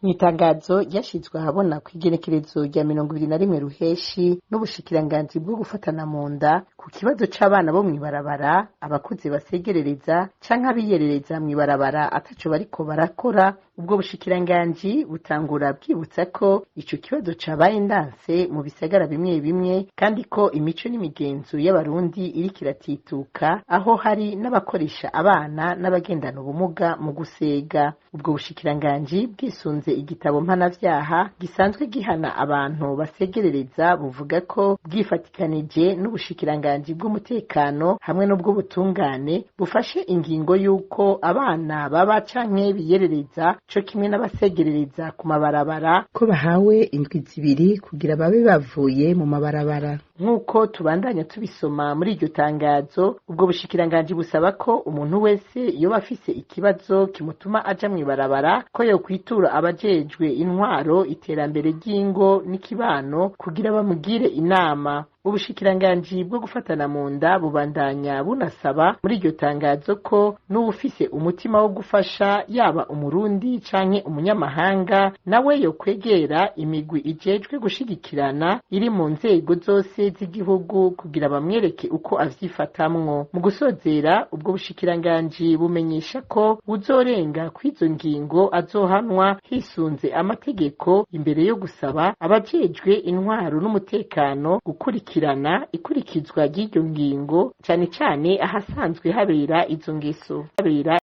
Mw'itangazo ryashizwe ahabona kw'igenekerezo rya 21 Ruheshi n'ubushikiranganji bwo gufatana mu nda ku kibazo c'abana bo mw'ibarabara, abakuze basegerereza canke abiyerereza mw'ibarabara ataco bariko barakora, ubwo bushikiranganji butangura bwibutsa ko ico kibazo cabaye ndanse mu bisagara bimwe bimwe, kandi ko imico n'imigenzo y'Abarundi iriko iratituka, aho hari n'abakoresha abana n'abagendana ubumuga mu gusega. Ubwo bushikiranganji bwisunze igitabo mpanavyaha gisanzwe gihana abantu basegerereza, buvuga ko bwifatikanije n'ubushikiranganji bw'umutekano hamwe n'ubw'ubutungane, bufashe ingingo y'uko abana baba canke biyerereza co kimwe n'abasegerereza ku mabarabara ko bahawe indwi 2 kugira babe bavuye mu mabarabara. Nk'uko tubandanya tubisoma muri iryo tangazo, ubwo bushikiranganji busaba ko umuntu wese yoba afise ikibazo kimutuma aja mw'ibarabara ko yokwitura abajejwe intwaro, iterambere ry'ingo n'ikibano kugira bamugire inama. Ubushikiranganji bwo gufatana mu nda bubandanya bunasaba muri iryo tangazo ko n'uwufise umutima wo gufasha, yaba Umurundi canke umunyamahanga, nawe yokwegera imigwi ijejwe gushigikirana iri mu nzego zose z'igihugu kugira bamwereke uko avyifatamwo. Mu gusozera, ubwo bushikiranganji bumenyesha ko uwuzorenga kw'izo ngingo azohanwa hisunze amategeko, imbere yo gusaba abajejwe intwaro n'umutekano gukurikirana ikurikizwa ry'iryo ngingo, cane cane ahasanzwe habera izo ngeso. Habera